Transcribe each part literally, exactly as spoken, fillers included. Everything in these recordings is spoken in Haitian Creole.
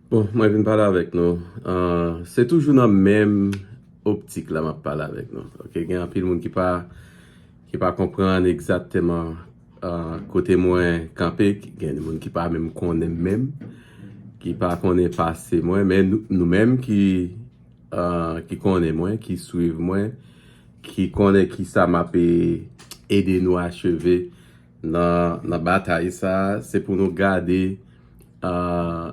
Bon, mwen vin pale avèk nou. Ah, se toujou nan menm optik la m ap pale avèk nou. Ok, gen anpil moun ki pa, ki pa konprann egzakteman, ah, kote mwen kanpe. Gen moun ki pa menm konnen m menm, ki pa konnen pase mwen, men nou, nou menm ki, ah, ki konnen mwen, ki swiv mwen, ki konnen ki sa m ap, eh, ede nou acheve nan, nan batay sa, se pou nou gade, ah,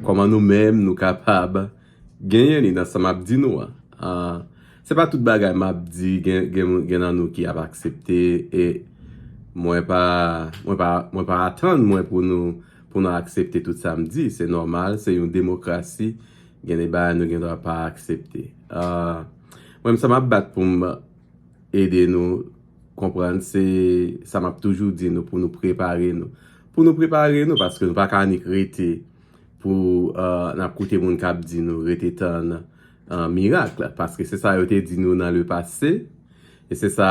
kòman nou menm nou kapab genyen li nan sa m ap di nou an. Ah, se pa tout bagay m ap di, gen, gen, gen nan nou ki ap aksepte, e mwen pa, mwen pa, mwen pa atann mwen pou nou, pou nou aksepte tout sa m di. Se nòmal, se yon demokrasi, gen de bagay nou gen dwa pa aksepte. Ah, mwen, sa m ap bat pou m ede nou konprann, se sa m ap toujou di nou, pou nou prepare nou. Pou nou prepare nou, paske nou pa ka annik rete pou, ah, n ap koute moun k ap di nou rete tann, ah, mirak la, paske se sa yo te di nou nan le pase, e se sa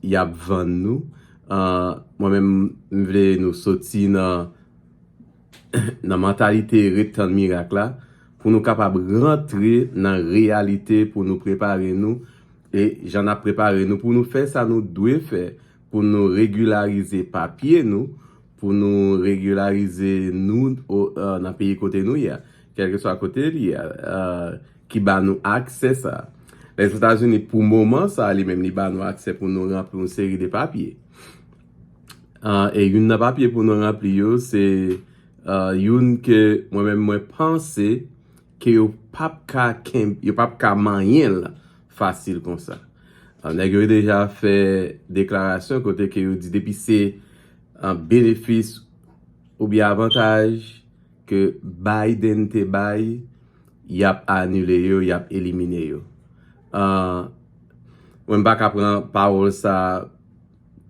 y ap vann nou. Ah, mwen menm, m vle nou soti nan, nan mantalite ret tann mirak la, pou nou kapab rantre nan reyalite, pou nou prepare nou, e jan n ap prepare nou pou nou fè sa nou dwe fè, pou nou regilarize papye nou, pou nou regilarize nou o, eh, nan peyi kote nou ye a, kèlkeswa kote li ye a, eh, ki ba nou aksè sa. Lèzetazini, pou moman sa, li menm, li ba nou aksè pou nou ranpli yon seri de papye. Ah, e youn nan papye pou nou ranpli yo, se, ah, youn ke mwen menm mwen panse ke yo p ap ka kenb-, yo p ap ka manyen l fasil konsa. Ah, nèg yo deja fè deklarasyon kote ke yo di depi se, ah, benefis oubyen avantaj ke Biden te bay, y ap anile yo, y ap elimine yo. Ah, mwen, m pa ka pran pawòl sa,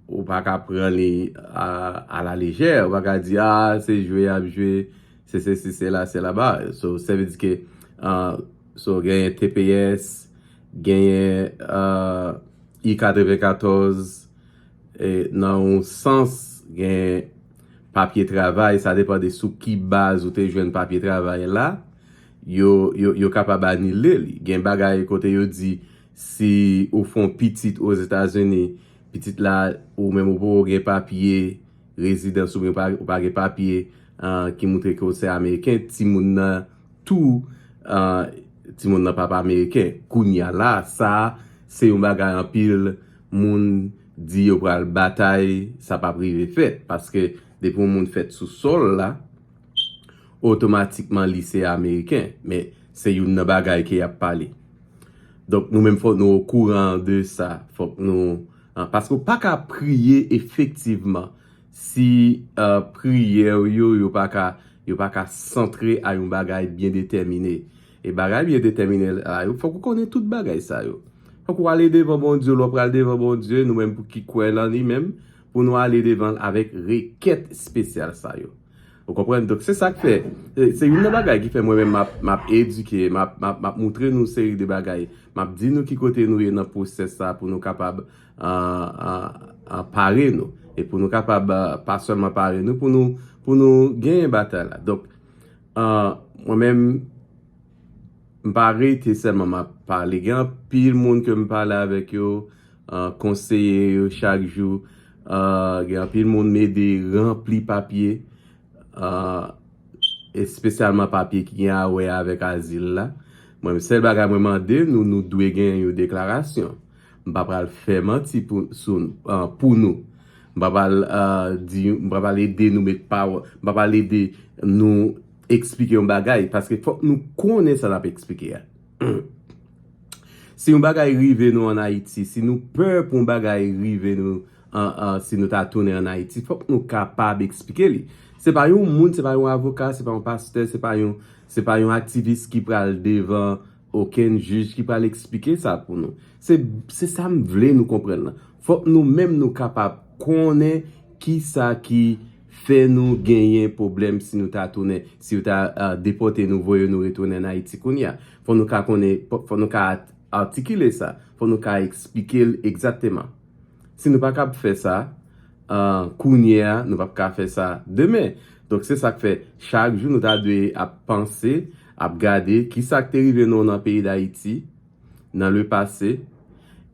ou pa ka pran li a, a la lejè, ou pa ka di, ah, se jwe y ap jwe, se sesi, se la, se laba. So, sa vle di ke, ah, so, genyen T P S, genyen, ah, I katrevenkatòz, e, nan yon sans, gen papye travay, sa depann de sou ki baz ou te jwenn papye travay la, yo, yo, yo kapab anile li. Gen bagay kote yo di, si ou fè yon pitit Ozetazini, pitit la, ou menm ou poko gen papye rezidans oubyen ou pa, ou pa gen papye, ah, ki montre ke w se ameriken, timoun nan tou, ah, timoun nan papa ameriken. Kounye a la, sa, se yon bagay anpil moun di yo pral batay, sa p ap rive fèt. Paske depi yon moun fèt sou sòl la, otomatikman li se ameriken. Men se youn nan bagay ke y ap pale. Donk, nou menm fòk nou okouran de sa. Fòk nou, ah, paske w pa ka priye efektivman si, ah, priyè w yo, yo pa ka, yo pa ka santre a yon bagay byen detèmine. E bagay byen detèmine la, yo, fòk ou konnen tout bagay sa yo. Fòk ou ale devan Bondye, lè w pral devan Bondye, nou menm pou ki kwè nan li menm, pou nou ale devan l avèk rekèt espesyal sa yo. Ou konprann? Donk, se sa k fè, se, se youn nan bagay ki fè mwen menm m ap, m ap edike, m ap, m ap, m ap moutre nou seri de bagay. M ap di nou ki kote nou ye nan pwosès sa pou nou kapab, ah, ah, ah, pare nou. E pou nou kapab, ah, pa sèlman pare nou, pou nou, pou nou genyen batay la. Donk, ah, mwen menm, m pa rete sèlman m ap pale. Gen anpil moun ke m pale avèk yo, ah, konseye yo chak jou. Ah, gen anpil moun m ede ranpli papye, ah, espesyalman papye ki gen a wè avèk azil la. Mwen, sèl bagay mwen mande nou, nou dwe gen yon deklarasyon. M pa pral fè manti pou, sou, ah, pou nou. M pa pral, ah, di, m pa pral ede nou met pawòl, m pa pral ede nou eksplike yon bagay, paske fòk nou konnen sa n ap eksplike a. Si yon bagay rive nou ann Ayiti, si nou pè pou yon bagay rive nou, an, an, si nou ta tounen ann Ayiti, fòk nou kapab eksplike li. Se pa yon moun, se pa yon avoka, se pa yon pastè, se pa yon, se pa yon aktivis ki pral devan okenn jij ki pral eksplike sa pou nou. Se, se sa m vle nou konprann lan. Fòk nou menm nou kapab konnen ki sa ki fè nou genyen pwoblèm si nou ta tounen, si yo ta, ah, depòte nou, voye nou retounen ann Ayiti kounye a. Fò nou ka konnen, fò, fò nou ka at-, atikile sa. Fò nou ka eksplike l egzakteman. Si nou pa kab fè sa, ah, kounye a, nou p ap ka fè sa demen. Donk, se sa k fè, chak jou nou ta dwe ap panse, ap gade ki sa k te rive nou nan peyi Dayiti, nan le pase,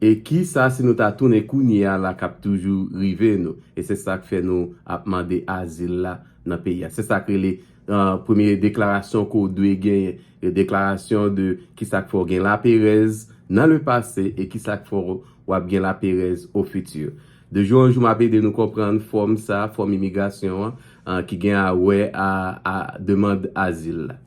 e ki sa si nou ta tounen kounye a la k ap toujou rive nou. E se sa k fè nou ap mande azil la nan peyi a. Se sa k rele, euh, premye deklarasyon ke w dwe genyen. E deklarasyon de ki sa k fè w gen laperèz nan le pase e ki sa k fè w ap gen laperèz o fiti. De jou an jou, m ap ede nou konprann fòm sa, fòm imigrasyon an, euh, ki gen a wè a, a demann azil la.